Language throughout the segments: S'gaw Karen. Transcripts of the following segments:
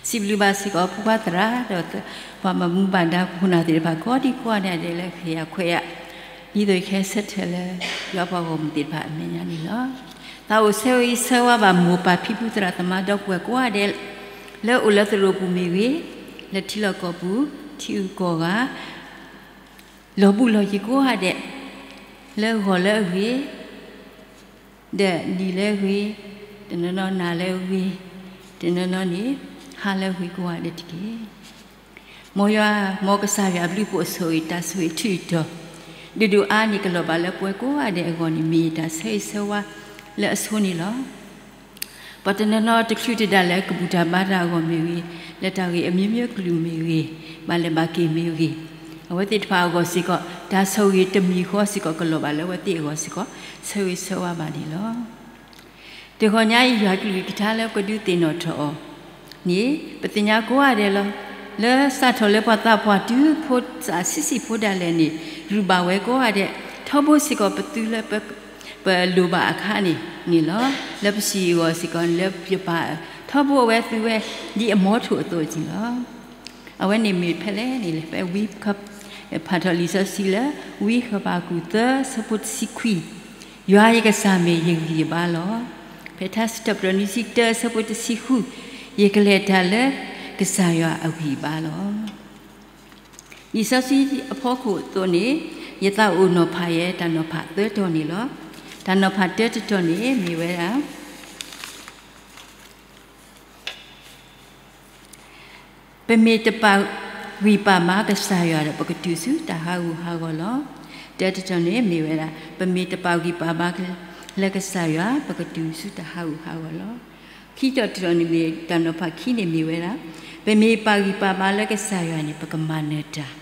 စံးဘျုးဘၣ်စ့ၢ်ကီးဖိခွါသရၣ် ဒီးပှၤဘၣ်မူဘၣ်ဒါခိၣ်နၢ်သ့ၣ်တဖၣ် ကိးဒံကိးဂၤဒဲးလၢဟ့ၣ်ယၤခွဲးယၤ ဒ်သိးယကဟဲဆၢထၢၣ်လၢ ယွၤပှၤဂီၢ်မုၢ်သ့ၣ်တဖၣ်အမဲာ်ညါန့ၣ်လီၤ. သးအိၣ်ဆၢဂ့ၤဆၢဝါဘၣ်မိၢ်ပၢ်ဖံဖုသရၣ်သမါဒီပုၢ်ဝဲၢ်ကိးဂၤဒဲး လၢအိၣ်လၢသရိာ်ပူၤမ့ၢ်ဂ့ၤ, လၢထံလီၢ်ကီၢ်ပူၤ, ထံဂုၤကီၢ်ဂၤ, လီၢ်ဘူးလီၢ်ယံၤကိးဂၤဒဲး, လၢဂီၤလၢအဂ့ၤ, ဒီးနံၤလၢအဂ့ၤ, တနီၤနီၤနၤလၢအဂ့ၤ, တနီၤနီၤန့ၣ် ဟါလၢအဂ့ၤကိးဂၤဒဲးတက့ၢ်. မ်ယွၤ, မ်ကစၢ်ယွၤအဘျုးအဖှိၣ်အဆိၣ်ဂ့ၤ တၢ်ဆိၣ်ဂ့ၤထူးတီၤ ဒိၣ်ဒိၣ်အါန့ၣ် ကလီၤဘၣ်လၢပဝဲကိးဂၤဒဲးအဂီၢ်န့ၣ် မ့ၢ်ယတၢ်ဆၢဂ့ၤဆၢဝါလၢအဆိန့ၣ်လီၤ. ပှၤတနီၤနီၤတချုးတဒၣ်လဲာ် ကဘူၣ်တၢ်ဘါတၢ်အဂီၢ်မ့ၢ်ဂ့ၤ, လၢတၢ်ဂ့ၢ်အမျိုးမျိုးကလုာ်မ့ၢ်ဂ့ၤ, ဘၣ်လဲၤဘၣ်က့ၤမ့ၢ်ဂ့ၤ, အဝဲသ့ၣ်တဖၣ်အဂီၢ်စ့ၢ်ကီး တၢ်ဆိၣ်ဂ့ၤတမံၤဃီစ့ၢ်ကီး ကလီၤဘၣ်လၢအဝဲသ့ၣ်အဂီၢ်စ့ၢ်ကီး ဆၢဂ့ၤဆၢဝါဘၣ်န့ၣ်လီၤ. တဂီၤညါအံၤ ယွၤကလုၢ်ကထါလၢကဒုးသ့ၣ်နီၣ်ထီၣ်အီၤန့ၣ် ပသ့ၣ်ညါကိးဂၤဒဲးလီၤ. လၢစးထီၣ်လၢပှၤသးပှၢ်တုၤဖိသၣ်ဆံးဆံးဖိဒၣ်လဲာ်န့ၣ် ရူၢ်ဘၣ်ဝဲကိးဂၤဒဲး, ထီဘိစ့ၢ်ကီးပသုလၢ ပလိၣ်ဘၣ်အခါန့ၣ်န့ၣ်လီၤ. လၢပစံၣ်အဂီၢ်စ့ၢ်ကီး လၢပယပၢ် ထီဘိအဝဲသုဝဲ ဒ်အမီထိၣ်အသိးန့ၣ်လီၤ. အဝဲန့ၣ်မ့ၢ်ဖဲလဲၣ်န့ၣ်လဲၣ်, ဖဲဝံ ဖးထီၣ်လံာ်စီဆှံလၢ ဝံဃဘးကူာ်သၢ ဆၢဖိတဆံခွံ, ယွၤယကစၢ်မ့ၢ်ယဂံၢ်ယဘါလီၤ. ဖဲထါစံးထီၣ်ပတြၢၤနွံဆံတၢ ဆၢဖိတဆံဃု, ယကလဲၤတၢ်လၢကစၢ်ယွၤအဂံၢ်အဘါလီၤ. လံာ်စီဆှံအဖီခိၣ်အသိးန့ၣ် ယသးအိၣ်နီၤဖးယဲ တၢ်နီၤဖးသၢတီၤန့ၣ်လီၤ. တၢ်နီၤဖးတၢတတီၤန့ၣ်မ့ၢ်ဝဲဒၣ် ပမ့ၢ်တပာ်ဂံၢ်ပာ်ဘါကစၢ်ယွၤဒီး ပကတုၤဆူတၢ်ဟးဂူာ်ဟးဂီၤလီၤ. တၢတတီၤန့ၣ်မ့ၢ်ဝဲဒၣ် ပမ့ၢ်တပာ်ဂံၢ်ပာ်ဘါလၢကစၢ်ယွၤ ပကတုၤဆူတၢ်ဟးဂူာ်ဟးဂီၤလီၤ. ခံတီၤတတီၤန့ၣ်မ့ၢ် တၢ်နီၤဖးခံန့ၣ်မ့ၢ်ဝဲဒၣ် ပမ့ၢ်ပာ်ဂံၢ်ပာ်ဘါလၢကစၢ်ယွၤန့ၣ် ပကမၤနၢၤတၢ်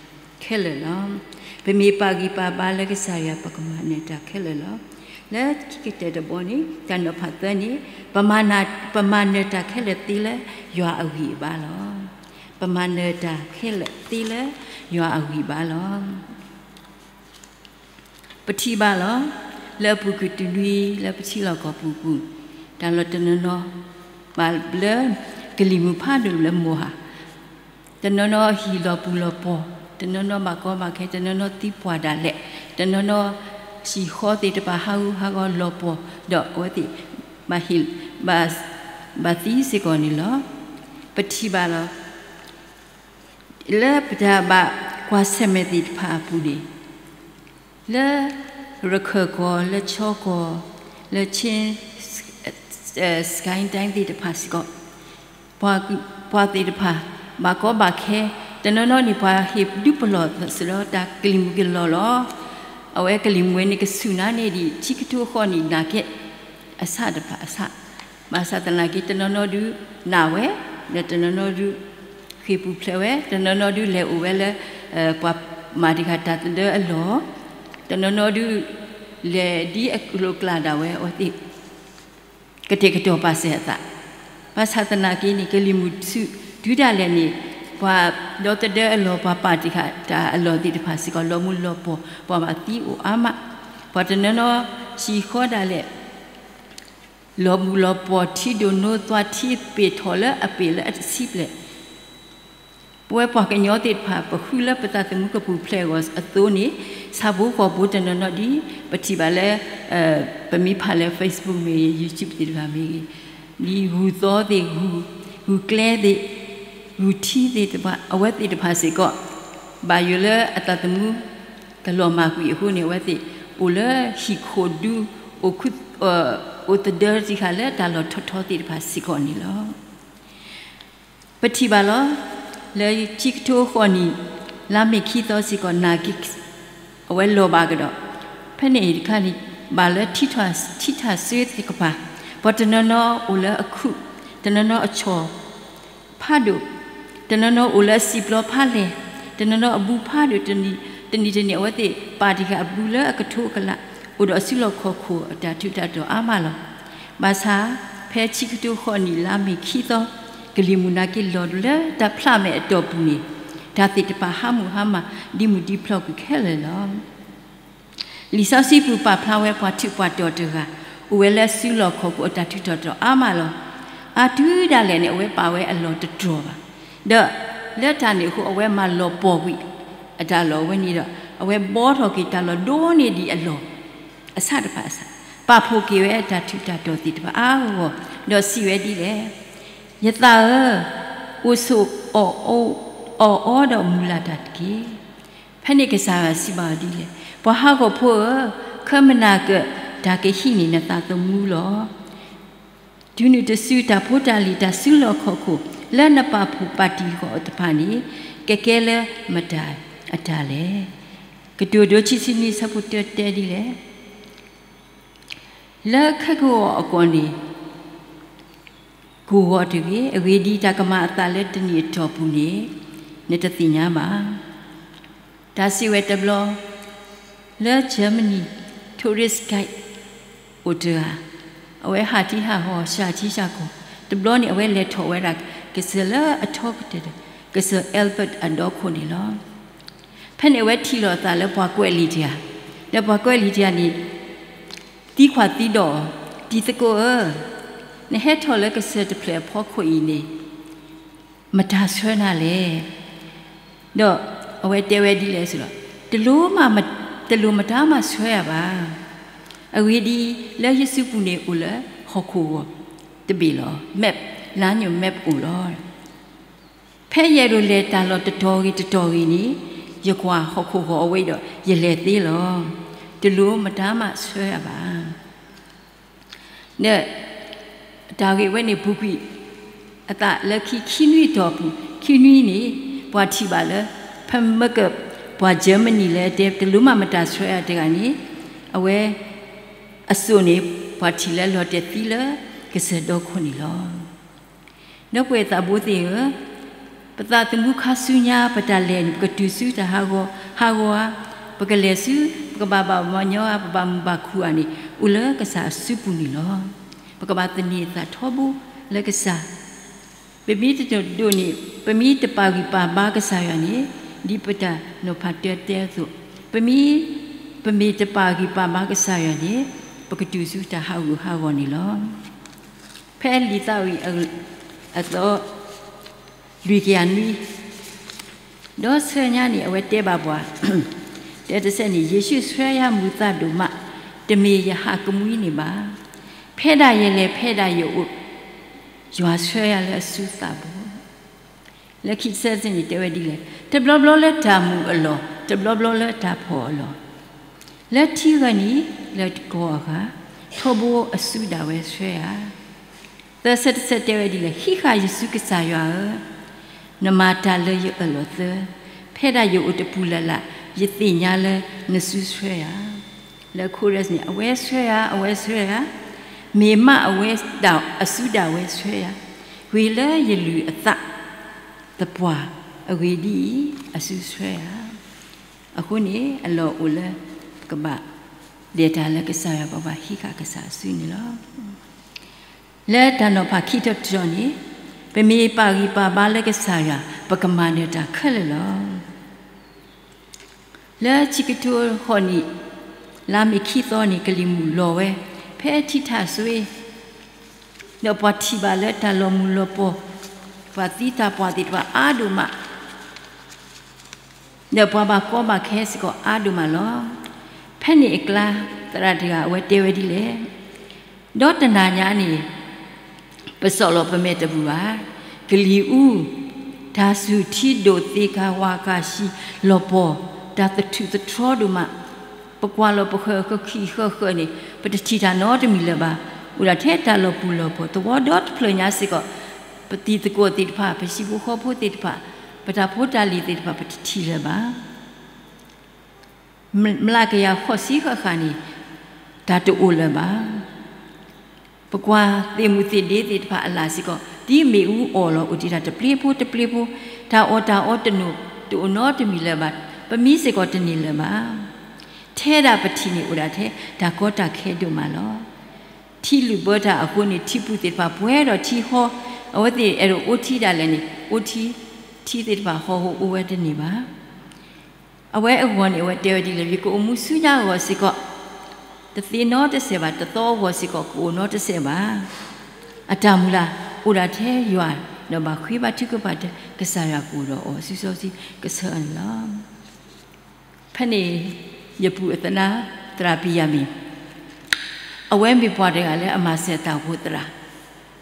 ခဲလၢာ်လီၤ. ပမ့ၢ်ပာ်ဂံၢ်ပာ်ဘါလၢကစၢ်ယွၤ ပကမၤနၢၤတၢ်ခဲလၢာ်လီၤ. လၢခံကတၢၢ်တဘီန့ၣ် တၢ်နီၤဖးသၢန့ၣ် ပမၤနၢၤတၢ်ခဲလၢာ်သ့လၢယွၤအဂံၢ်အဘါလီၤ. ပမၤနၢၤတၢ်ခဲလၢာ်သ့လၢယွၤအဂံၢ်အဘါလီၤ. ပထံၣ်ဘၣ်လီၤ. လၢအပူၤကွံာ်တနွံ လၢပထံလီၢ်ကီၢ်ပူၤပူၤ တၢ်လီၢ်တနီၤနီၤ ဘၣ်လၢကလံၤမုၢ်ဖးဒိၣ်လၢမိၢ်ဟၣ်, တနီၤနီၤဟံၣ်လီၤပူၤလီၤပှီၢ်, တနီၤနီၤဘၣ်ကီဘၣ်ခဲ, တနီၤနီၤသံပှၢ်ဒၣ်လဲာ်, တနီၤနီၤဟံၣ်ဃီသ့ၣ်တဖၣ်ဟးဂူာ်ဟးဂီၤလီၤပှီၢ်, ဒီးအဝဲသ့ၣ် ဘၣ်ဟ့ၣ် ဘၣ်သံစ့ၢ်ကီးန့ၣ်လီၤ. ပထံၣ်ဘၣ်လီၤ. လၢပတၢ်ဘၣ်ကွၢ်ဆၢၣ်မဲာ်သ့ၣ်တဖၣ်အပူၤန့ၣ် လၢရခၢၣ်ကီၢ်, လၢခၠီကီၢ်, လၢခ့, စကဲၣ်တၢၣ်သ့ၣ်တဖၣ်စ့ၢ်ကီး, ပှၤသ့ၣ်တဖၣ် ဘၣ်ကီဘၣ်ခဲ, တနီၤနီၤန့ၣ် ပှၤဟ့ၣ်ဒုးပလီၢ်စ့ၢ်ဒီးတၢ်ကလံၤမုၢ်ကလီၢ်လီၤ. အဝဲကလံၤမုၢ်ဝဲန့ၣ် ကဆူၣ်နါန့ၢ်ဒံး ထံကထိအဃီန့ၣ်နာ်က့ အဆၣ်တဖၣ်အဆၣ်, ဘၣ်ဆၣ်သနာ်က့ တနီၤနီၤဒုးနာ်ဝဲ, ဒီးတနီၤနီၤဒုး ဃ့ၢ်ပူၤဖျဲးဝဲ, တနီၤနီၤဒုးလဲၤအိၣ်ဝဲလၢ ပှၤမၤတံာ်ဃာ်တၢ်သဒၢအလီၢ်, တနီၤနီၤဒုး လဲၤဒ်အကျိၤကျါဒၣ်ဝဲအဝဲသ့ၣ် ကတဲာ်ကတီၤပာ်စၢၤအသး, ဘၣ်ဆၣ်သနာ်က့န့ၣ် ကလံၤမုၢ်ဆူၣ်တုၤဒၣ်လဲာ်န့ၣ် ပှၤဒီသဒၢအလီၢ် ပှၤပာ်တံာ်ဃာ်တၢ်အလီၢ်သ့ၣ်တဖၣ်စ့ၢ်ကီး လီၤမုၢ်လီၤပှီၢ် ပှၤဘၣ်သံအိၣ်အါမး, ပှၤတနီၤနီၤဟံၣ်ဃီဒၣ်လဲာ် လီၤမုၢ်လီၤပှီၢ် ထံဒိၣ်နိသွါ ထံပ့ၤထီၣ်လၢအပ့ၤလၢအတဆံဘျဲၣ်, ပဝဲပှၤကညီသ့ၣ်တဖၣ် ပဃုလၢပသးသမူကပူၤဖျဲးအဂီၢ်အသိးန့ၣ် ဆၣ်ဖိကီၢ်ဖိတနီၤနီၤဒ် ပထံၣ်ဘၣ်လၢ ပမ့ၢ်ဖးလၢ Facebook မ့ၢ်ဂ့ၤ YouTube သ့ၣ်တဖၣ်မ့ၢ်ဂ့ၤ, ဒ်ဂုၢ်သီသ့ၣ်, ဂုၢ်ကျဲသ့ၣ်, ဂုၢ်ထံသ့ၣ်တဖၣ် အဝဲသ့ၣ်တဖၣ်စ့ၢ်ကီး ဘၣ်ယိၣ်လၢအသးသမူ ကလီၤမၢ်ကွံာ်အဃိန့ၣ် အဝဲသ့ၣ်အိၣ်လၢဟံၣ်ခိၣ်ဒူ အိၣ်ခု အိၣ်သဒၢတံာ်ဃာ်လၢတၢ်လီၢ်ထီထီသ့ၣ်တဖၣ်စ့ၢ်ကီးန့ၣ်လီၤ. ပထံၣ်ဘၣ်လီၤ. လၢခံကထိဃိးနံၣ် လါမ့ၤခံသီစ့ၢ်ကီး နာ်က့ အဝဲလီၤဘၣ်ကဒီး ဖဲန့ၣ်တခါန့ၣ် ဘၣ်လၢထံထၣ်စွ့သ့ၣ်တဖၣ် ပှၤတနီၤနီၤအိၣ်လၢအခုၣ်, တနီၤနီၤအဆီၣ် ဖးဒိၣ်, တနီၤနီၤအိၣ်လၢအစံာ်ပျီဖးလဲၢ်, တနီၤနီၤအဘူးဖးဒိၣ်, တနံၤတနံၤအဝဲသ့ၣ် ပာ်တံာ်ဃာ်အဘူးလၢအကထိကလး အိၣ်ဒီးအစုလီၢ်ခီၣ်ခိၣ်အတၢ်ထူးတၢ်တီၤအါမးလီၤ. ဘၣ်ဆၣ် ဖဲဆံကထိဃိးနံၣ် လါမ့ၤခံသီ ကလံၤမုၢ်နာ်က့လီၤလၢတၢ်ဖျးမဲာ်အတီၢ်ပူၤန့ၣ် တၢ်သ့ၣ်တဖၣ်ဟးမုၢ်ဟါမး ဒ်မုၢ်ဒ်ဖျၢၣ်ကွံာ်ခဲလၢာ်လီၤ. လံာ်စီဆှံပူၤပာ်ဖျါဝဲပှၤထူးပှၤတီၤတဂၤ အိၣ်ဝဲလၢစုလီၢ်ခီၣ်ခိၣ်အတၢ်ထူးတၢ်တီၤအါမးလီၤ. အတုၤဒၣ်လဲာ်န့ၣ် အဝဲပာ်ဝဲအလီၢ်တတြီၢ်ဘၣ်. ဒီးလၢတၢ်န့ၣ်အဃိ အဝဲမၤလီၤပှီၢ်ကွံာ်အတၢ်လီၢ်ဝဲန့ၣ်ဒီး အဝဲဘှီထီၣ်က့ၤတၢ်လီၢ်ဒိၣ်န့ၢ်ဒံးအလီၢ် အဆၣ်တဖၣ်အဆၣ်, ပာ်ဖှိၣ်က့ၤဝဲအတၢ်ထူးတၢ်တီၤသ့ၣ်တဖၣ်အါဂီၢ်ဂီၢ်, ဒီးစံးဝဲဒ်လဲၣ်, ယသးဧၢ, အိၣ်ဆိးအီၣ်အီ, အီၣ်အီဒီးမုၢ်လၢ်တၢ်တက့ၢ်. ဖဲန့ၣ်ကစၢ်ယွၤစံးဘၣ်အီၤဒ်လဲၣ်, ပှၤဟးဂီၤဖိဧၢ, ခဲမုၢ်နၤကၢၣ်တၢ်ကဟံးန့ၢ်နသးသမူလီၤ. တုၤနုၤတစုတၢ်ဖိတၢ်လံၤတၢ်စုလီၢ်ခီၣ်ခိၣ် လၢနပာ်ဖှိၣ်ပာ်တံၢ်ဃီၤတဖၣ်န့ၣ် ကကဲလၢမတၤအတၢ်လဲၣ်. ကတိၤဒိဆံဆံနွံဆၢဖိတၢတဲဒ်လဲၣ်, လၢခဲကဝီၤအကီၢ်န့ၣ် ကိၢ်ဂီၤတဂ့ၤ. အဂ့ၢ်ဒ်အံၤ, တၢ်ကမၤအသးလၢတနံၣ်အတီၢ်ပူၤန့ၣ် နတသ့ၣ်ညါဘၣ်. တၢ်စံးဝဲတဘျီ လၢ Germany tourist guide အိၣ်တဂၤ, အဝဲဟးထံဟးဂီၤစှၤထံစှၤကီၢ်, တဘျီန့ၣ် အဝဲလဲၤထီၣ်ဝဲဒၣ်ကစၢၢ်လၢအထီကတၢၢ်ဒီး ကစၢၢ် Albert အဒီခိၣ်န့ၣ်လီၤ. ဖဲန့ၣ်အဝဲထံၣ်လိာ်အသးလၢပှၤကွဲးလံာ်တဂၤ, ဒီးပှၤကွဲးလံာ်တဂၤန့ၣ် သံကွၢ်သံဒိးအီၤ, တံၤသကိးဧၢ, နဟဲထီၣ်လၢကစၢၢ်တဖျၢၣ်အဖီခိၣ်အံၤန့ၣ် မတၤဆှၢနၤလဲၣ်. ဒီးအဝဲတဲဝဲဒ်လဲၣ်စ့ၢ်ကီး, တလိၣ်မ, တလိၣ်မတၤမးဆှၢယၤဘၣ်. အဂ့ၢ်ဒ်အံၤ, လၢယစုပူၤန့ၣ်အိၣ်လၢဟီၣ်ခိၣ်ဂီၤတဘ့ၣ်လီၤ. map, လါညိၣ် map အိၣ်လီၤ. ဖဲယအဲၣ်ဒိးလဲၤတၢ်လီၢ်တတီၤဂ့ၤတတီၤဂ့ၤန့ၣ် ယကွၢ်ဟီၣ်ခိၣ်ဂီၤအဝဲအံၤဒီး ယလဲၤသ့လီၤ. တလိၣ်မတၤမးဆှၢယၤဘၣ်. ဒီးတၢ်ဂ့ၢ်ဝဲန့ၣ်ပူၤကွံာ်အသးလၢခံခံနွံတီၢ်ပူၤ, ခံနွံန့ၣ် ပှၤထံၣ်ဘၣ်လၢ ဖဲမ့ၢ်ကပှၤ Germany လၢတဲတလိၣ်မးမတၤဆှၢယၤတဂၤန့ၣ် အဝဲအစိၣ်န့ၣ် ပှၤထံၣ်လၢလီၤတဲာ်သံလၢကစၢၢ်ဒီခိၣ်န့ၣ်လီၤ. ဒီပုၢ်ဝဲၢ်သးဘိသ့ၣ်ဧၢ, ပသးသမူခါဆူညါ ပတၢ်လဲၤန့ၣ် ပကတုၤဆူတၢ်ဟးဂီၤဟးဂီၤဧါ, ပကလဲၤဆူ ပကဘၣ်ဘၣ်မညီဧါ, ပဘၣ်မုာ်ဘၣ်ခုၣ်ဧါန့ၣ် အိၣ်လၢကစၢ်အစုပူၤန့ၣ်လီၤ. ပကဘၣ်သန့ၤအသးထီဘိလၢကစၢ် ပမ့ၢ်တဒိးန့ၣ် ပမ့ၢ်တပာ်ဂံၢ်ပာ်ဘါကစၢ်ယွၤန့ၣ် ဒ်ပတၢ်နီၤဖးတၢ်တဲအသိး, ပမ့ၢ်, ပမ့ၢ်တပာ်ဂံၢ်ပာ်ဘါကစၢ်ယွၤန့ၣ် ပကတုၤဆူတၢ်ဟးဂူာ်ဟးဂီၤန့ၣ်လီၤ. ဖဲလံာ်သးဝံၣ်အသီ လွံၢ်ကယၤနွံ ဒီးဆၢညါန့ၣ် အဝဲတဲဘၣ်ပှၤ, တဲတစဲးန့ၣ် ယ့ၣ်ၡူးဆှၢယၤမုာ်သးဒိၣ်မး, တမ့ၢ်ယဟးကမှံန့ၣ်ဘၣ်. ဖဲဒၣ်ယလဲၤ ဖဲဒၣ်ယအိၣ်, ယွၤဆှၢယၤလၢအစုသးဘိ. လၢခံတစဲးန့ၣ် တဲဝဲဒ်လဲၣ်, တဘျီဘျီလၢတၢ်မုာ်အလီၢ်, တဘျီဘျီလၢတၢ်ဖှီၣ်အလီၢ်, လၢထံဂၤန့ၣ် လၢတကီၢ်အဂၤ, ထီဘိအစုဒၣ်ဝဲဆှၢယၤ သၢဆၢတဆၢတဲဝဲဒ်လဲၣ်, ဟံးဃာ်ယစုကစၢ်ယွၤဧၢ, နမၤတၢ်လၢယအၢၣ်လီၤသၢ, ဖဲဒၣ်ယအိၣ်တပူၤလၢ်လၢ်, ယသ့ၣ်ညါလၢနစုဆှၢယၤ. လၢခိရ့ၣ်န့ၣ် အဝဲဆှၢယၤ, အဝဲဆှၢယၤ, မ့ၢ်မးအဝဲဒၣ်အစုဒၣ်ဝဲဆှၢယၤ, ဂ့ၤလၢယလုၢ်အသးသပှၢ်အဂ့ၢ်ဒ်အံၤ, အစုဆှၢယၤ. အဃိန့ၣ် အလီၢ်အိၣ်လၢ ပကဘၣ်လဲၤတၢ်လၢကစၢ်ယွၤ ပကဘၣ်ဟံးဃာ်ကစၢ်အစုန့ၣ်လီၤ. လၢတၢ်နီၤဖးခံထီၣ်တထီၣ်န့ၣ် ပမ့ၢ်ပာ်ဂံၢ်ပာ်ဘါလၢကစၢ်ယွၤ ပကမၤနၢၤတၢ်ခဲလၢာ်လီၤ. လၢဆံကထိဃိးနံၣ် လါမ့ၤခံသီန့ၣ် ကလံၤမုၢ်လီၤဝဲ ဖဲထံထၣ်စွ့ ဒီးပှၤထံၣ်ဘၣ်လၢတၢ်လီၤမုၢ်လီၤပှီၢ် ပှၤသံတၢ်ပှၢ်သ့ၣ်တဖၣ်အါဒိၣ်မး ဒီးပှၤဘၣ်ကီဘၣ်ခဲစ့ၢ်ကီးအါဒိၣ်မးလီၤ. ဖဲန့ၣ်အကျါ သရၣ်တဂၤအဝဲတဲဝဲဒ်လဲၣ်, ဒီးတနၤညါန့ၣ် ပစီၣ်လီၤပမဲာ်တဘူၣ်ဘၣ်. ကလံၤအူ, တၢ်ဆူၣ်ထံဒိၣ်သ့ကၤဝါကၤဆံ လီၤပှီၢ်, တၢ်သထူၣ်သထြီဒိၣ်မး, ပကွၢ်လီၤပဃၢၤဃၢၤခံဃၢၤဃၢၤန့ၣ် ပတထံၣ်တၢ်နီတမံၤလၢၤဘၣ်. အိၣ်ဒၣ်ထဲတၢ်လီၤပူၤလီၤပှီၢ် သဝီဒီတဖျၢၣ်ညါစ့ၢ်ကီး ပတံၤသကိးသ့ၣ်တဖၣ် ပဟံၣ်ဖိဃီဖိသ့ၣ်တဖၣ် ပတၢ်ဖိတၢ်လံၤသ့ၣ်တဖၣ် ပတထံၣ်လၢၤဘၣ်. မျးကယၤဃိးဆံဃၣ်ဃၣ်န့ၣ် တၢ်တအိၣ်လၢၤဘၣ်. ပကွၢ်သ့ၣ်မုၢ်သ့ၣ်ဒ့သ့ၣ်တဖၣ်အလၢ်စ့ၢ်ကီး ဒ်မ့ၣ်အူအီၣ်လီၤအိၣ်ဒံးတၢ်တပျ့ဖိတပျ့ဖိ, တၢ်အီၣ်တၢ်အီတအိၣ်နီတမံၤလၢၤဘၣ်. ပမံစ့ၢ်ကီးတန့ၢ်လၢၤဘၣ်. ထဲဒၣ်ပထံၣ်န့ၣ်အိၣ်ဒၣ်ထဲတၢ်ကီတၢ်ခဲဒိၣ်မးလီၤ. ထံလုၢ်ဘၢတၢ်အဃိန့ၣ် ထံပူၤသ့ၣ်တဖၣ်ပှဲၤဒီးထံဟီ, အဝဲသ့ၣ်အဲၣ်ဒိးအိၣ်ထံဒၣ်လဲာ်န့ၣ် အိၣ်ထံ, ထံသ့ၣ်တဖၣ်ဟီၣ်ဟိအိၣ်ဝဲတန့ၢ်ဘၣ်. အဝဲအဂီၢ်န့ၣ် အဝဲတဲဝဲဒ်လဲၣ်, ယကအိၣ်မူဆူညါအဂီၢ်စ့ၢ်ကီး တသ့နီတစဲးဘၣ်, တသီအဂီၢ်စ့ၢ်ကီး ကအိၣ်နီတစဲးဘၣ်. အတၢ်မုၢ်လၢ် အိၣ်ဒၣ်ထဲယွၤ, ဒီးဘၣ်ဃ့ဘါထုကဖၣ်ထဲကစၢ်ယွၤအပူၤဒီးအီၤ စုစီဆှံကဆၢအီၤန့ၣ်လီၤ. ဖဲန့ၣ် ယပုၢ်အသနာ် သရၣ်ပံၤယၤမံၤ အဝဲမ့ၢ်ပှၤတဂၤလၢအမၤစၢၤတၢ်အိၣ်ဖှိၣ်သရၣ်,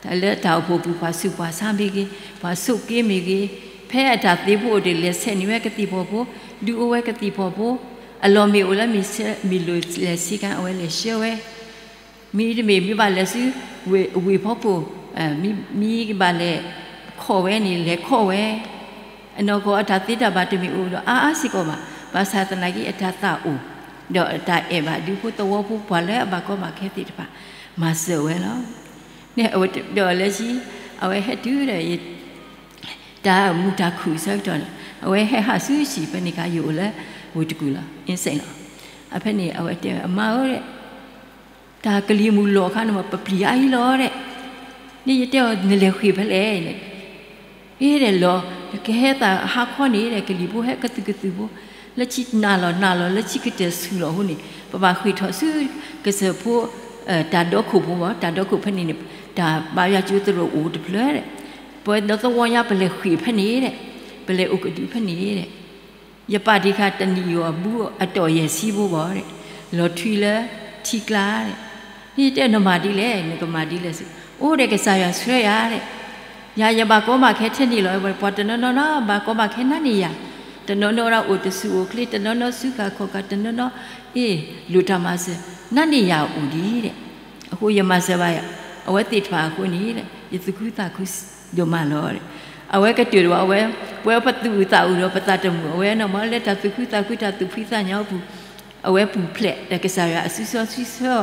တၢ်လၢတၢ်အိၣ်ဖှိၣ်ပူၤ ပှၤဆူးပှၤဆါမ့ၢ်ဂ့ၤ, ပှၤဆိးက့မ့ၢ်ဂ့ၤ, ဖဲအတၢ်သ့ဖိအိၣ်တ့ၢ်လဲၤဆဲးန့ၢ်ဝဲကသံၣ်ဖီဖိ, ဒုးအိၣ်ဝဲကသံၣ်ဖီဖိ, အလီၢ်မ့ၢ်အိၣ်လၢမ့ၢ်ဆဲး မ့ၢ်လိၣ်လဲၤဆံးခါ အဝဲလဲၤဆှၢဝဲ မ့တမ့ၢ် မ့ၢ်ဘၣ်လဲၤဆူ ဝ့ၢ်ဖီခိၣ်, မ့ၢ်ဘၣ်လဲၤခိးဝဲန့ၣ် လဲၤခိးဝဲ, အနီၢ်ကီၢ်အတၢ်သ့တၢ်ဘၣ်တမ့ၢ်အိၣ်ဒီးအါအါစ့ၢ်ကီးဘၣ်, ဘၣ်ဆၣ်သနာ်က့ အတၢ်သးအိၣ် ဒီးအတၢ်အဲၣ်ဘၣ်ဒူဖိသဝီဖိ ပှၤလၢအဘၣ်ကီဘၣ်ခဲသ့ၣ်တဖၣ် မၤစၢၤဝဲလီၤ. ဒီးလၢခံ အဝဲဟဲတုၤဒီး တၢ်မုာ်တၢ်ခုၣ်ဆၢကတီၢ်န့ၣ် အဝဲဟဲဟးဆူဟံၣ်ဖဲန့ၣ်အခါ ယအိၣ်လၢဝ့ၢ်တကူၣ်လီၤ အ့စ့ၣ်လီၤ. အဖဲန့ၣ် အဝဲတဲဝဲ အမါဧၢ တၢ်ကလံၤမုၢ်လီၤအခါန့ၣ် ပပျံၤအါအံၤလီၤဒဲး, န့ၣ်ယတဲအီၤ နလဲၤဃ့ၢ်ဖဲလဲၣ်န့ၣ်, အ့ဒဲးလီၤ, ကဟဲသးဟါခီန့ၣ်ဒီး ကလံၤဖိဟဲကသုၣ်ကသုၣ်ဖိ, လၢဆံနၢ်လီၤနၢ်လီၤ လၢဆံကတၢၢ်ဆူၣ်လီၤအဃိန့ၣ် ပဘၣ်ဃ့ၢ်ထီၣ်ဆူ ကစၢၢ်ဖိ တၢ်ဒီခိၣ်ဖိဘၣ်, တၢ်ဒီခိၣ်ဖဲန့ၣ်န့ၣ် တၢ်ဘါယွၤကၠိသရိာ်အိၣ်တဖျၢၣ်ဒဲး, ပဝဲဒီသဝီညါ ပလဲၤဃ့ၢ်ဖဲန့ၣ်ဒဲး, ပလဲၤအိၣ်ကဒုဖဲန့ၣ်ဒဲး ယပာ်တ့ၢ်ဃာ်တနံၣ်ယီၤအဘူးအတီၢ်ယဲၢ်ဆံဖိဘၣ်ဒဲး, လီၤထွံလၢထံကျါဒဲး, န့ၣ်ယတဲနမၤဒ်လဲၣ် နကမၤဒ်လဲၣ်စ့ၢ်, အိၣ်ဒဲးကစၢ်ယွၤဆှၢယၤဒဲး, ယၤယဘၣ်ကီဘၣ်ခဲထဲန့ၣ်လီၤ, ပှၤတနီၤနီၤနီၤ ဘၣ်ကီဘၣ်ခဲနါန့ၢ်ယၤ, တနီၤနီၤဒၣ်အိၣ်တဆူၣ်အိၣ်ချ့ တနီၤနီၤဆူဃၣ်ခီၣ်ကၢ် တနီၤနီၤ အ့ၣ် လိၣ်တၢ်မၤစၢၤ နါန့ၢ်ယၤအိၣ်ဒံးဒဲး, အဃိယမၤစၢၤဘၣ် အဝဲသ့ၣ်တဖၣ်အဃိန့ၣ် ယသူၣ်ခုသးခုဒိၣ်မးလီၤ. အဝဲကတၢၢ်တဘၣ် အဝဲ ပဝဲပသူၣ်အုးသးအုးဒီး ပသးတမုာ် အဝဲနီၢ်မးလၢတၢ်သူၣ်ခုသးခု တၢ်သူၣ်ဖှံသးညီအပူၤ အဝဲပူၤဖျဲးဒီးကစၢ်ယွၤအစုစီဆှံဆှၢအီၤ,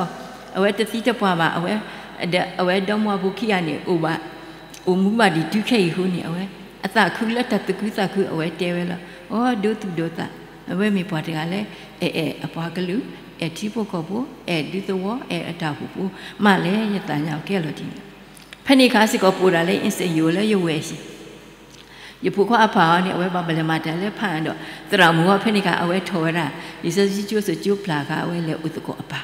အဝဲတသံတပှၢ်ဘၣ်, အဝဲ အဝဲဒီမါဖိခံဂၤန့ၣ် အိၣ်ဘၣ် အိၣ်မူဘၣ်ဒံးတုၤခဲအံၤအဃိန့ၣ် အဝဲ အသးခုလၢတၢ်သူၣ်ခုသးခု အဝဲတဲဝဲလီၤ. အိ ဒိသူၣ်ဒိသး, အဝဲမ့ၢ်ပှၤတဂၤလၢ အဲၣ်အဲၣ်အပှၤကလုာ်, အဲၣ်ထံဖိကီၢ်ဖိ, အဲၣ်ဒူသဝီ, အဲၣ်အတၢ်အိၣ်ဖှိၣ်ဖိ, မးလဲၣ် ယသးညါကဲလီၤတံၢ်န့ၣ်, ဖဲန့ၣ်အခါစ့ၢ်ကီး ပအိၣ်ဒၣ်လၢ အ့စ့ၣ် ယအိၣ်လၢယဝဲၢ်ဟံၣ် ယဖိခွါအဖးအီၤန့ၣ် အဝဲဘၣ်ပလဲၤမၤတၢ်လၢဖးအံၤဒီး သရၣ်မုၣ်အီၤဖဲန့ၣ်အခါ အဝဲထီၣ်ဝဲဒၣ် လံာ်စီဆှံကၠိစိၤကၠိဖျါအခါ အဝဲလဲၤအိၣ်သကိးအပၢ်,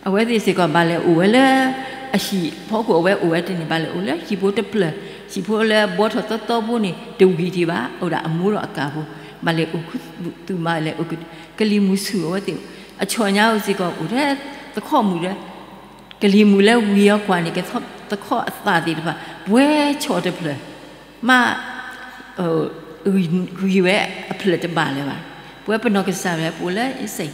အဝဲသ့ၣ်စ့ၢ်ကီးဘၣ်လဲၤအိၣ်ဝဲလၢ အဟံၣ်ဖီခိၣ် အဝဲအိၣ်ဝဲတန့ၢ် ဘၣ်လဲၤအိၣ်လၢဟံၣ်ဖိတဖျၢၣ်, ဟံၣ်ဖိလၢဘှီထီၣ်သီသီဖိန့ၣ် တဝံၤဒံးဘၣ်, အိၣ်ဒၣ်အမိၢ်ဒီးအကၢ်ဖိ, ဘၣ်လဲၤအိၣ်ခူသူၣ်မး လဲၤအိၣ်ကလံၤမုၢ်ဆူၣ် အဝဲသ့ၣ် အဆီၣ်ညါအိၣ်စ့ၢ်ကီး အိၣ်ထဲသခီၣ်မုၢ်ဒီး ကလံၤမုၢ်လၢဝံၤအီၤကွၢ်န့ၣ် သခီၣ်အသၣ်သ့ၣ်တဖၣ် ပှဲၤဆီၣ်တဖျၢၣ်, မ့ၢ် ဂံၢ်ဝဲအဖျၢၣ်တဘၣ်လၢၤဘၣ်. ပဝဲပနီၢ်ကစၢ်ဝဲပအိၣ်လၢအ့စ့ၣ်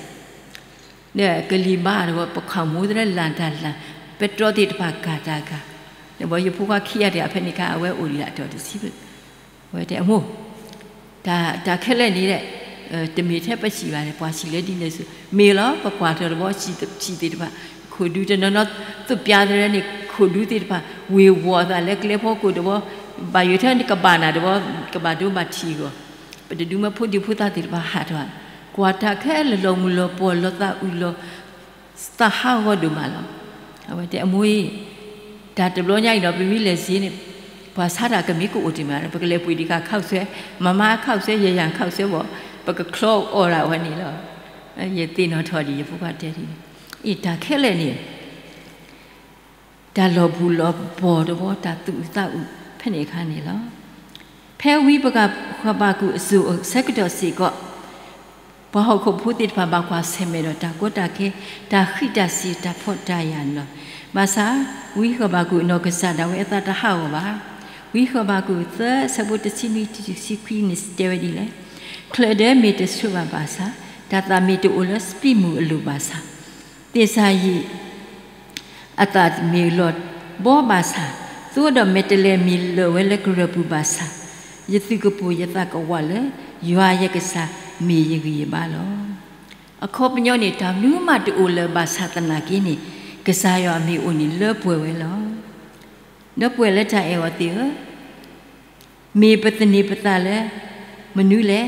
ဒီးကလံၤဘါဒီး ပခးမိၢ်သရၣ်လၢတၢ်လၢ်, ပဲတြီသ့ၣ်တဖၣ်ကၤတၢ်ကၤ, ဒီးယဖိခွါခံဂၤတဂၤဖဲန့ၣ်အခါ အဝဲအိၣ်ဒံးလၢအတီၤတဆံဖျၢၣ်, အဝဲတဲအမိၢ် တၢ်ခဲလၢာ်န့ၣ်ဒီး တမ့ၢ်ထဲပဆံးဘၣ်န့ၣ် ပှၤဆံးလၢဒ်န့ၣ်ဆူၣ်, မ့ၢ်လီၤ ပကွၢ်ထီၣ်တဘျီ ဆံးသ့ၣ်တဖၣ် ခိၣ်ဒူတနီၤနီၤ သူပျါသရၣ်န့ၣ် ခိၣ်ဒူသ့ၣ်တဖၣ် ဝ့ၤဝီၤအသးလၢကျဲဖီခိၣ်တဘျီ, ဘၣ်ယိၣ်ထဲန့ၣ်ကဘၣ်နၤတဘျီ, ကဘၣ်ဒိဘၣ်ထံးအဂီၢ်, ပတဒုးမၢဖိဒံဖိသၣ်သ့ၣ်တဖၣ်ဟးထီၣ်, ကွၢ်တၢ်ခဲလၢာ်လီၤမုၢ်လီၤပှီၢ်လီၤသးအုးလီၤ သးဟးဂီၤဒိၣ်မးလီၤ. အဝဲတဲအမိၢ်အံၤ, တၢ်တဘျီညါအံၤဒီး ပမ့ၢ်လဲၤစ့န့ၣ် ပှၤဆါတၢ်ကမ့ၢ်ကအိၣ်တ့ၢ်မး ပကလဲၤပှ့ၤဒံးခါခီၣ်ဆဲ, မၤမါခီၣ်ဆဲ ယယၤခီၣ်ဆဲဘၣ်, ပကချီအီၣ်ဒၣ်ဝဲန့ၣ်လီၤ. ယသ့ၣ်နီၣ်ထီၣ်ဒံးယဖိခွါတဲဒ်န့ၣ်, အံၤတၢ်ခဲလၢာ်န့ၣ် တၢ်လီၤဘူၣ်လီၤဘီၣ်တဘျီ တၢ်သူၣ်အုးသးအုးဖဲန့ၣ်အခါန့ၣ်လီၤ. ဖဲဝံဃဘးကူာ်အစိၤအဆၢကတီၢ်စ့ၢ်ကီး ပှၤဟီၣ်ခိၣ်ဖိသ့ၣ်တဖၣ်ဘၣ်ကွၢ်ဆၢၣ်မဲာ်ဒီးတၢ်ကီတၢ်ခဲ, တၢ်ဃံးတၢ်စ့ၤ တၢ်ဖှီၣ်တၢ်ယာ်န့ၣ်လီၤ. ဘၣ်ဆၣ် ဝံဃဘးကူာ်အနီၢ်ကစၢ်ဒၣ်ဝဲအသးတဟးဂီၤဘၣ်. ဝံဃဘးကူာ်သၢအဆၢဖိတဆံနွံတုၤတဆံခွံန့ၣ်တဲဝဲဒ်လဲၣ်, ချၢၣ်ဒၢမ့ၢ်တဆှၢဘၣ်ဘၣ်ဆၣ်, တၢ်သးမ့ၢ်တအိၣ်လၢစပံးမုၢ်အလိၤဘၣ်ဆၣ်, သ့ၣ်စၤယံး အသးမ့ၢ်လီၤဘီဘၣ်ဆၣ်, သိဒီးမဲာ်တဲးလဲးမ့ၢ်လၢာ်ဝဲလၢကရၢၢ်ပူၤဘၣ်ဆၣ်, ယသုးကပိာ်ယသးကဝးလၢ ယွၤယကစၢ်မ့ၢ်ယဂံၢ်ယဘါလီၤ. အခီပညီန့ၣ် တၢ်မနုၤမးတအိၣ်လၢၤဘၣ်ဆၣ်သနာ်က့န့ၣ် ကစၢ်ယွၤအမ့ၢ်အိၣ်န့ၣ်လၢပှဲၤဝဲလီၤ. ဒီပုၢ်ဝဲၢ်လၢတၢ်အဲၣ်အီၤသ့ၣ်ဧၢ, မ့ၢ်ပသန့ၤပသးလၢမနုၤလဲၣ်.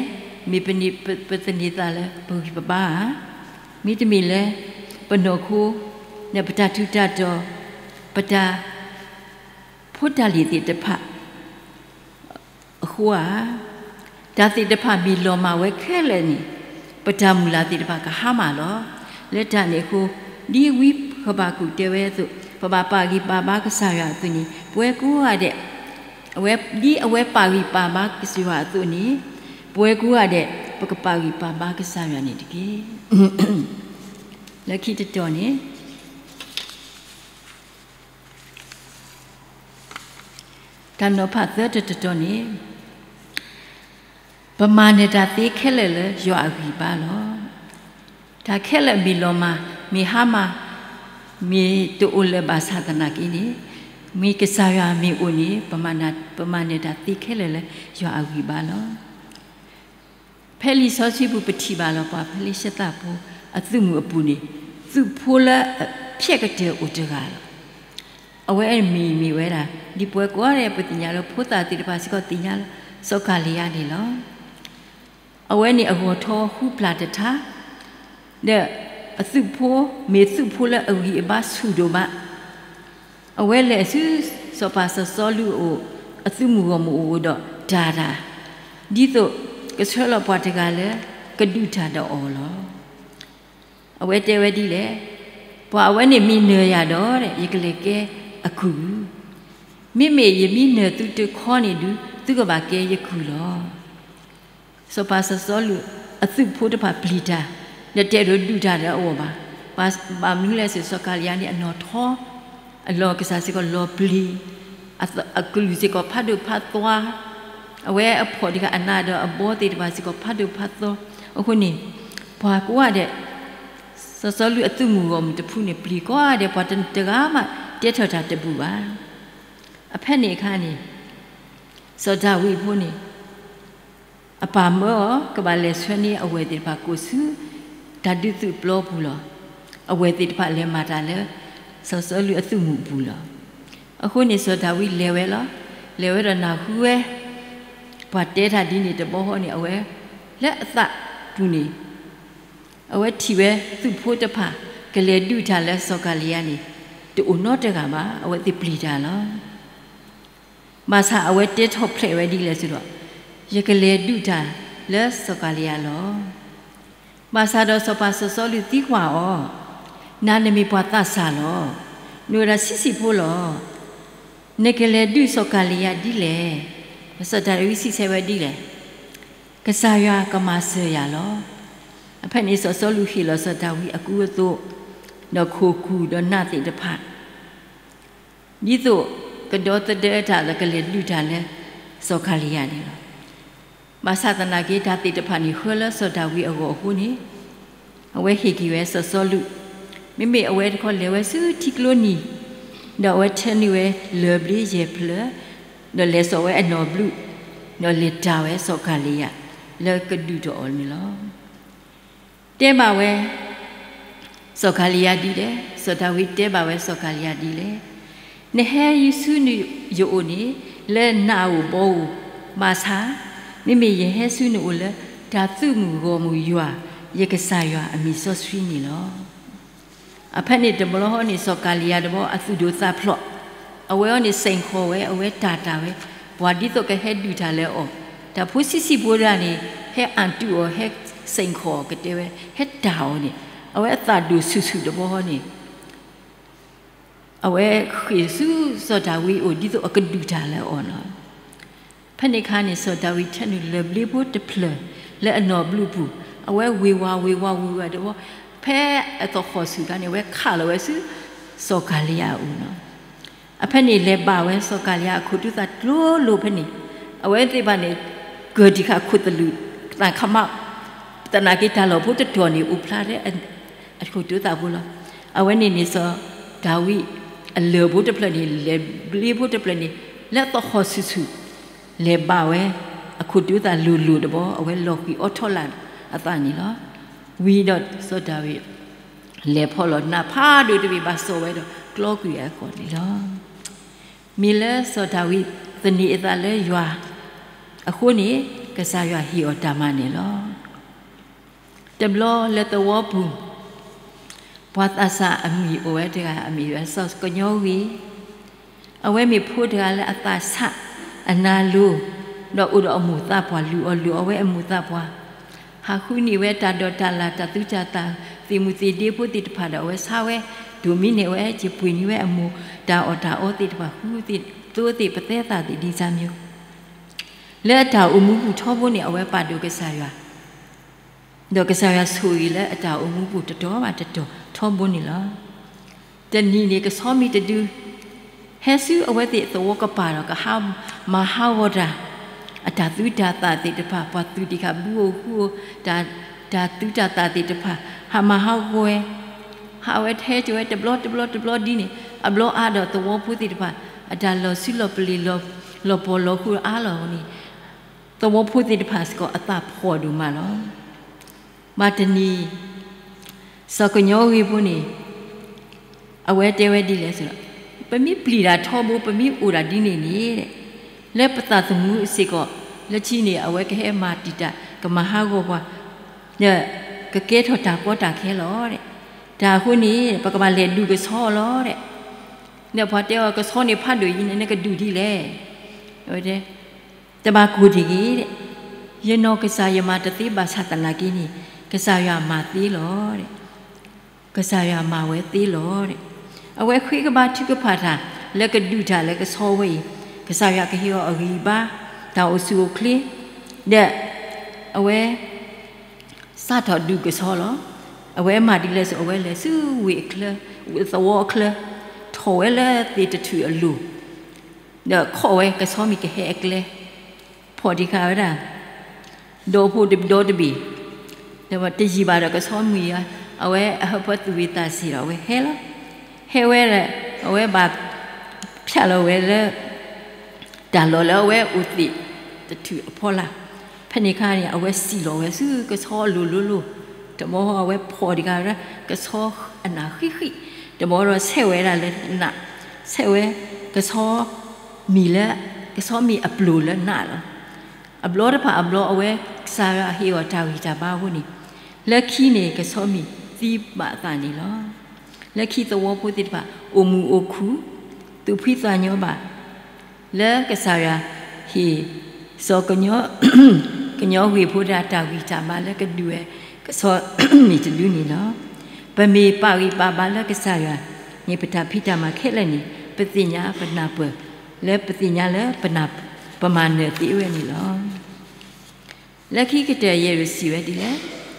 မ့ၢ်ပန့ၢ်ပသန့ၤသးလၢပဂံၢ်ပဘါဧါ, မ့တမ့ၢ်လၢ ပနီၢ်ခိ ဒီးပတၢ်ထူးတၢ်တီၤ, ပတၢ်ဖိတၢ်လံၤသ့ၣ်တဖၣ်အဃိဧါ. တၢ်သ့ၣ်တဖၣ်မ့ၢ်လီၤမၢ်ဝဲခဲလၢာ်န့ၣ် ပတၢ်မုၢ်လၢ်သ့ၣ်တဖၣ်ကဟါမၢ်လီၤ. လၢတၢ်န့ၣ်အဃိ ဒ်ဝံဃဘးကူာ်တဲဝဲအသိး ပဘၣ်ပာ်ဂံၢ်ပာ်ဘါကစၢ်ယွၤအသိးန့ၣ် ပဝဲကိးဂၤဒဲး, အဝဲဒ်အဝဲပာ်ဂံၢ်ပာ်ဘါကစၢ်ယွၤအသိးန့ၣ်, ပဝဲကိးဂၤဒဲး ပကပာ်ဂံၢ်ပာ်ဘါကစၢ်ယွၤန့ၣ်တက့ၢ်. လၢခံတတီၤန့ၣ်, တၢ်နီၤဖးသၢတတီၤန့ၣ်, ပမၤနၢၤတၢ်သ့ခဲလၢာ်လၢယွၤအဂံၢ်ဘါလီၤ. တၢ်ခဲလၢာ်မ့ၢ်လီၤမၢ်, မ့ၢ်ဟါမၢ်, မ့ၢ်တအိၣ်လၢၤဘၣ်ဆၣ်သနာ်က့န့ၣ်, မ့ၢ်ကစၢ်ယွၤမ့ၢ်အိၣ်န့ၣ်, ပမၤနၢၤတၢ်သ့ခဲလၢာ်လၢယွၤအဂံၢ်ဘါလီၤ. ဖဲလံာ်စီဆှံပူၤပထံၣ်ဘၣ်လီၤ ပှၤဖံလံးစတံးဖိအသုးမုၢ်အပူၤန့ၣ်, သုးဖိလၢအဖျဲးကတၢၢ်အိၣ်တဂၤလီၤ. အဝဲအမံၤမ့ၢ်ဝဲဒၣ်, ဒ်ပဝဲကိးဂၤဒဲးပသ့ၣ်ညါလၢ ဖိသၣ်သ့ၣ်တဖၣ်စ့ၢ်ကီးသ့ၣ်ညါလၢ စီၤကၤလံယါန့ၣ်လီၤ. အဝဲန့ၣ်အဂီၤထီၣ်ဃုဖျၢၣ်တထါ, ဒီးအသုးဖိ, မ့ၢ်သုးဖိလၢအဂံၢ်အဘါဆူၣ်ဒိၣ်မး, အဝဲလဲၤဆူ စီၤပၤစီၤစီလူးအအိၣ်, အသုးမုၢ်ဂီၢ်မုၢ်အအိၣ်ဒီးတၢ်တၢ်, ဒ်သိးကဆှၢလီၤပှၤတဂၤလၢကဒုးတၢ်ဒီးအီၤလီၤ. အဝဲတဲဝဲဒ်လဲၣ်, ပှၤအဝဲန့ၣ်မ့ၢ်နၢၤယၤဒီး ယကလဲၤကဲအကုၢ်, မ့မ့ၢ်ယမ့ၢ်နၢၤသုတခီန့ၣ်ဒုး သုကဘၣ်ကဲယကုၢ်လီၤ. စီၤပၤစီၤစီလူးအသုးဖိတဖၣ်ပျံၤတၢ်, ဒီးတဲဒိးဒုးတၢ်ဒီးအီၤဘၣ်. ဘၣ်မနုၤလဲၣ်စ့ၢ် စီၤကၤလံယါန့ၣ် အနီၢ်ထီ, အလီၢ်ကစၢ်စ့ၢ်ကီးလီၤပျံၤ, အကလုၢ်စ့ၢ်ကီးဖးဒိၣ်ဖးသွါ, အဝဲအဖီၣ်တဂၤအနးဒီးအဘီသ့ၣ်တဖၣ်စ့ၢ်ကီးဖးဒိၣ်ဖးသွါ, အဃိန့ၣ်, ပှၤကိးဂၤဒဲး, စီၤစီလူးအသုးမုၢ်ဂီၢ်မုၢ်တဖုန့ၣ် ပျံၤကိးဂၤဒဲး ပှၤတဂၤမးတဲထီၣ်တၢ်တဘူၣ်ဘၣ်. အဖဲန့ၣ်အခါန့ၣ်, စီၤဒၤဝံးအဖိန့ၣ် အပၢ်မၢအီၤ ကဘၣ်လဲၤဆှၢန့ၢ်အဝဲၢ်သ့ၣ်တဖၣ်ကိးဆူ တၢ်ဒုးသုးပျီပူၤလီၤ. အဝဲၢ်သ့ၣ်တဖၣ်လဲၤမၤတၢ်လၢ စီၤစီလူးအသုးမုၢ်အပူၤလီၤ. အဃိန့ၣ် စီၤဒၤဝံးလဲၤဝဲလီၤ. လဲၤဝဲဒီးနၢ်ဟူဝဲ ပှၤတဲတၢ်ဒ်န့ၣ်တဘျီဃီန့ၣ် အဝဲ လၢအသးပူၤန့ၣ် အဝဲထံၣ်ဝဲသုးဖိတဖၣ် ကလဲၤဒုးတၢ်လၢစီၤကၤလံယါန့ၣ် တအိၣ်နီတဂၤဘၣ်. အဝဲသ့ၣ်ပျံၤတၢ်လီၤ. ဘၣ်ဆၣ်အဝဲတဲထီၣ်ဖျဲးဝဲဒ်လဲၣ်စ့ၢ်ဒီး, ယကလဲၤဒုးတၢ်လၢစီၤကၤလံယါလီၤ. ဘၣ်ဆၣ်ဒီးစီၤပၤစီၤစီလူးသံကွၢ်အီၤ, နၤနမ့ၢ်ပှၤသးစၢ်လီၤ. နအိၣ်ဒီးဆံးဆံးဖိလီၤ. နကလဲၤဒုးစီၤကၤလံယါဒ်လဲၣ်. စီၤဒၤဝံးစံးဆၢဝဲဒ်လဲၣ်, ကစၢ်ယွၤကမၤစၢၤယၤလီၤ. အဖဲန့ၣ် စီၤစီလူးဟ့ၣ်လီၤစီၤဒၤဝံးအကူအသိး, ဒီးခိၣ်ကူၣ်ဒီးနးသ့ၣ်တဖၣ် ဒ်သိးကဒီသဒၢတၢ်ဒီးကလဲၤဒုးတၢ်လၢစီၤကၤလံယါန့ၣ်လီၤ. ဘၣ်ဆၣ်သနာ်က့ တၢ်သ့ၣ်တဖၣ်န့ၣ် ဃၢလၢစီၤဒၤဝံးအဂီၢ်အဃိန့ၣ်, အဝဲဟ့ၣ်က့ၤဝဲစီၤစီလူး, မ့မ့ၢ်အဝဲတခီလဲၤဝဲဆူထံကျိနံၤ, ဒီးအဝဲထၢနုာ်ဝဲလၢၢ်ဘျ့ယဲၢ်ဖျၢၣ်, ဒီးလဲၤစိာ်ဝဲအနီၢ်ဘျုး, ဒီးလဲၤတၢ်ဝဲစီၤကၤလံယါ လၢကဒုးတၢ်အီၤန့ၣ်လီၤ. တဲဘၣ်ဝဲ စီၤကၤလံယါဒ်လဲၣ်, စီၤဒၤဝံးတဲဘၣ်ဝဲစီၤကၤလံယါဒ်လဲၣ်, နဟဲဆူယအိၣ်န့ၣ် လၢနးဧိၤဘီဧိၤ, ဘၣ်ဆၣ် မ့မ့ၢ်ယဟဲဆူနအိၣ်လၢ တၢ်သုးမုၢ်ဂီၢ်မုၢ်ယွၤ, ယကစၢ်ယွၤအမံၤစီဆှံန့ၣ်လီၤ. အဖဲန့ၣ်တဘျီဃီန့ၣ် စီၤကၤလံယါတဘျီအသူၣ်ဒိၣ်သးဖျိး, အဝဲအံၤန့ၣ်စဲးဃီၤဝဲ, အဝဲတၢ်တၢ်ဝဲ, ပှၤဒ်သိးကဟဲဒုးတၢ်လၢအီၤ, တၢ်ဖိဆံးဆံးဖိဒၣ်န့ၣ် ဟဲအၣ်တူၢ်အီၤ, ဟဲစဲးဃီၤအီၤကတဲဝဲ, ဟဲတၢ်အီၤန့ၣ်, အဝဲအသးဒိၣ်ဆူၣ်ဆူၣ်တဘျီဃီန့ၣ် အဝဲဃ့ၢ်ဆူစီၤဒၤဝံးအအိၣ်ဒ်သိးအကဒုးတၢ်လၢအီၤလီၤ. ဖဲန့ၣ်အခါန့ၣ် စီၤဒၤဝံးထၢနုာ်လၢၢ်ဘျ့ဖိတဖျၢၣ်လၢအနီၢ်ဘျုးအပူၤ, အဝဲဝ့ၤဝါဝ့ၤဝါဝ့ၤဝါတဘျီ, ဖဲအသဟီၣ်ဆူၣ်အခါန့ၣ် အဝဲခးလီၤဝဲဆူစီၤကၤလံယါအအိၣ်လီၤ. အဖဲန့ၣ်လဲၤဘၣ်ဝဲစီၤကၤလံယါအခိၣ်တူာ်သးကျိလိၤဖဲန့ၣ်, အဝဲသ့ၣ်တဖၣ်န့ၣ် ကၢၢ်တံၢ်ဃာ်ခိၣ်သလုးသးခမး, သနာ်က့တၢ်လီၢ်ဖိတတီၤန့ၣ် အိၣ်ဖျါထဲ အခိၣ်တူာ်သးဖိလီၤ. အဝဲန့ၣ်န့ၣ် စီၤဒၤဝံးအလၢၢ်ဖိတဖျၢၣ်န့ၣ် လၢၢ်ဘျ့ဖိတဖျၢၣ်န့ၣ် လၢသဟီၣ်ဆူၣ်ဆူၣ် လဲၤဘၣ်ဝဲ အခိၣ်တူာ်သးလိၤလိၤတဘျီ အဝဲလီၤဃံၤအိးထီၣ်လၢအသးန့ၣ်လီၤ. ဝံၤဒီးစီၤဒၤဝံး လဲၤဖီၣ်လီၤနးဖးဒိၣ်တဘ့ၣ်ဘၣ်စိာ်ဝဲဒီးကျီကွံာ်အဂီၢ်န့ၣ်လီၤ. မ့ၢ်လၢစီၤဒၤဝံးသန့ၤအသးလၢယွၤအဃိန့ၣ် ကစၢ်ယွၤဟ့ၣ်အီၤတၢ်မၤန့ၣ်လီၤ. တဘျီလၢသဝီပူၤ ပှၤသးစၢ်အမံၤအိၣ်ဝဲတဂၤ အမံၤဝဲစီၤကညီဂ့ၤ, အဝဲမ့ၢ်ဖိတဂၤလၢအသးဆးအနါလိၤ, ဒီးအိၣ်ဒီးအမိၢ်သးပှၢ်လုၢ်အီၣ်လုၢ်အီဝဲအမိၢ်သးပှၢ်, ဟးဃုန့ၢ်ဝဲတၢ်ဒိးတၢ်လၣ် တၢ်သူတၢ်သၣ် သ့ၣ်မူသ့ၣ်ဒ့ဖိသ့ၣ်တဖၣ်ဒီး အဝဲဆါဝဲ ဒိၣ်မံန့ၢ်ဝဲ က့ၤပှ့ၤန့ၢ်ဝဲအမိၢ်တၢ်အီၣ်တၢ်အီသ့ၣ်တဖၣ်ဃုသ့ၣ် သိသ့ၣ်ပသဲသးသ့ၣ်ဒ်န့ၣ် လၢအတၢ်အိၣ်မူပူၤထီဘိန့ၣ် အဝဲပာ်ဒိၣ်ကစၢ်ယွၤ, ဒီးကစၢ်ယွၤဆိၣ်ဂ့ၤလၢအတၢ်အိၣ်မူပူၤတတီၤဘၣ်တတီၤထီဘိန့ၣ်လီၤ. တနံၤန့ၣ် ကဆီမံၤတဒု ဟဲဆူအဝဲသ့ၣ်သဝီကပၤဒီး ကဟးမၤဟးဂီၤတၢ်, အတၢ်သုးတၢ်သးသ့ၣ်တဖၣ်, ပှၤသုးတံၢ်ဃာ်ဘုဧိၤဃုဧိၤ, တၢ်သုးတၢ်သးသ့ၣ်တဖၣ် ဟးမၤဟးဂီၤဝဲ, ဟးဝဲထဲကဝဲတဘျီတဘျီတဘျီဒ်န့ၣ်, အဘျီအါဒီးသဝီဖိသ့ၣ်တဖၣ် အတၢ်လီၤဆူလီၤပလ့ၤ လီၤပှီၢ်လီၤဃုာ်အါလီၤန့ၣ်, သဝီဖိသ့ၣ်တဖၣ်စ့ၢ်ကီးအသးဖှီၣ်ဒိၣ်မးလီၤ. ဘၣ်တနံၤ စီၤကညီဂ့ၤဖိန့ၣ် အဝဲတဲဝဲဒ်လဲၣ်, ပမ့ၢ်ပျံၤတၢ်ထီဘိ ပမ့ၢ်အိၣ်ဒၣ်ဒ်န့ၣ်န့ၣ်, လၢပသးသမူစ့ၢ်ကီး လၢခံန့ၣ် အဝဲကဟဲမၤတံာ်တာ် ကမၤဟးဂီၤပှၤ, ဒီးကကဲထီၣ်တၢ်ကီတၢ်ခဲလီၤ. တၢ်အဃိန့ၣ် ပကဘၣ်လဲၤဒုးကဆီလီၤ. ဒီးပှၤတဲအီၤ ကဆီန့ၣ်ဖးဒိၣ်အံၤန့ၣ် နကဒုးဒ်လဲၣ်. တဘၣ်ကိၢ်တဂ့ၤ, ယနီၢ်ကစၢ်ယမၤတသ့ဘၣ်ဆၣ်သနာ်က့န့ၣ် ကစၢ်ယွၤမၤသ့လီၤ. ကစၢ်ယွၤမၤဝဲသ့လီၤ. အဝဲဃ့ကဘါထုကဖၣ်တၢ် လၢကဒုးတၢ်လၢကဆီဝဲအံၤ, ကစၢ်ယွၤကဟ့ၣ်အီၤအဂံၢ်အဘါ, တၢ်အိၣ်ဆူၣ်အိၣ်ချ့, ဒီးအဝဲ စးထီၣ်ဒုးကဆီလီၤ. အဝဲမၤဒ်လဲၣ်ဆိ, အဝဲလဲၤဆူဝ့ၢ်အချၢ, သဝီအချၢ, ထီၣ်ဝဲလၢသ့ၣ်တထူၣ်အလိၤ, ဒီးခီၣ်ဝဲကဆီမံၤကဟဲအကျဲ, ဖီၣ်တံၢ်ဃာ်ဝဲဒၣ် ဒီဖိဒီတဘ့ၣ်, ဒီးတယံာ်ဘၣ်ဒီးကဆီမံၤဧါ, အဝဲအဟၢဖၢသူၣ်ဝံၤသးစ့ၤဒီး အဝဲဟဲလီၤ. ဟဲဝဲဒီး အဝဲဘၣ်ဖၠးလီၤဝဲလၢ တၢ်လီၢ်လၢအဝဲအိၣ်သ့ၣ်တထူၣ်အဖီလာ်, ဖဲန့ၣ်အခါန့ၣ် အဝဲစံၣ်လီၤဝဲဆူကဆီအလိၤလိၤလိၤ, တဘျီအဝဲဖီၣ်တံၢ်ဃာ်ဝဲဒၣ် ကဆီအနၢ်ဃံးဃံး, တဘျီဒီးဆဲးဝဲဒၣ်လၢနး, ဆဲးဝဲကဆီမံၤလၢ ကဆီမံၤအပျိၢ်လၢနးလီၤ. အဘျီတဖၣ်အဘျီ အဝဲကစၢ်ယွၤဟ့ၣ်အီၤတၢ်ဂံၢ်တၢ်ဘါအဃိန့ၣ်, လၢခံန့ၣ် ကဆီမံၤသံဘၣ်အသးန့ၣ်လီၤ. လၢခံသဝီဖိသ့ၣ်တဖၣ် အိၣ်မုာ်အိၣ်ခုၣ်, သူၣ်ဖှံသးညီဘၣ်, လၢကစၢ်ယွၤဟ့ၣ် စီၤကညီ ကညီဂ့ၤဖိဒၣ်တၢ်ဂံၢ်တၢ်ဘါလၢကဒုးဝဲ ကဆီမံၤတဒုန့ၣ်လီၤ. ပမ့ၢ်ပာ်ဂံၢ်ပာ်ဘါလၢကစၢ်ယွၤန့ၣ် ပတၢ်ဖံးတၢ်မၤခဲလၢာ်န့ၣ် ပသ့ၣ်ညါပနၢ်ပၢၢ် လၢပသ့ၣ်ညါလၢ ပမၤနၢၤသ့ဝဲန့ၣ်လီၤ. လၢခံကတၢၢ်ယဲၢ်ရူၤစံးဝဲဒ်လဲၣ်,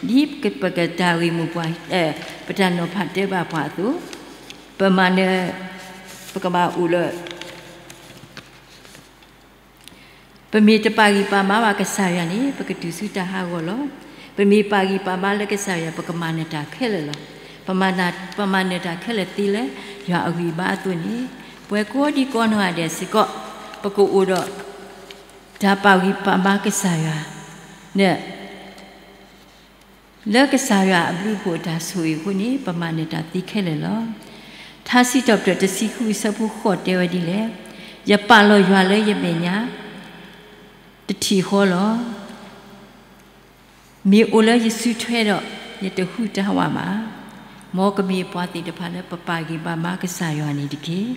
ဒ်ပကတၢ်ဂ့ၢ်မိၢ်ပှၢ်, ပတၢ်နီၤဖးတဲဘၣ်ပှၤအသိး, ပမၤနၢၤ, ပကဘၣ်အိၣ်လၢ ပမ့ၢ်တပာ်ဂံၢ်ပာ်ဘါဘၣ်ကစၢ်ယွၤန့ၣ် ပကတုၤဆူတၢ်ဟးဂီၤလီၤ. ပမ့ၢ်ပာ်ဂံၢ်ပာ်ဘါလၢကစၢ်ယွၤ ပကမၤနၢၤတၢ်ခဲလၢာ်လီၤ. ပမၤနၢၤတၢ်ခဲလၢာ်သ့လၢ ယွၤအဂံၢ်ဘါအသိးန့ၣ်, ပှၤကိးဒံကိးနီၢ်ဂၤဒဲးစ့ၢ်ကီး ပကအိၣ်ဒီး တၢ်ပာ်ဂံၢ်ပာ်ဘါကစၢ်ယွၤ, ဒီး လၢကစၢ်ယွၤအဘျုးအဖှိၣ်အတၢ်ဆိၣ်ဂ့ၤအဃိန့ၣ် ပမၤနၢၤတၢ်သ့ခဲလၢာ်လီၤ. ထါစံးထီၣ်ပတြၢၤတဆံဃုအဆၢဖိဃိးတဲဝဲဒ်လဲၣ်, ယပာ်လီၤယွၤလၢယမဲာ်ညါ တထံၣ်ဃီလီၤ. မ့ၢ်အိၣ်လၢယစုထွဲဒီး ယတဟူးတၢ်ဝးဘၣ်. မ်ကမ့ၢ်ပှၤသ့ၣ်တဖၣ်လၢပပာ်ဂံၢ်ပာ်ဘါကစၢ်ယွၤန့ၣ်တက့ၢ်.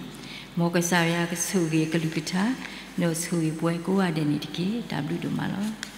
မ်ကစၢ်ယွၤကဆိၣ်ဂ့ၤအကလုၢ်ကထါ ဒီးဆိၣ်ဂ့ၤပဝဲကိးဂၤဒဲးန့ၣ်တက့ၢ်. တၢ်ဘျုးဒိၣ်မးလီၤ.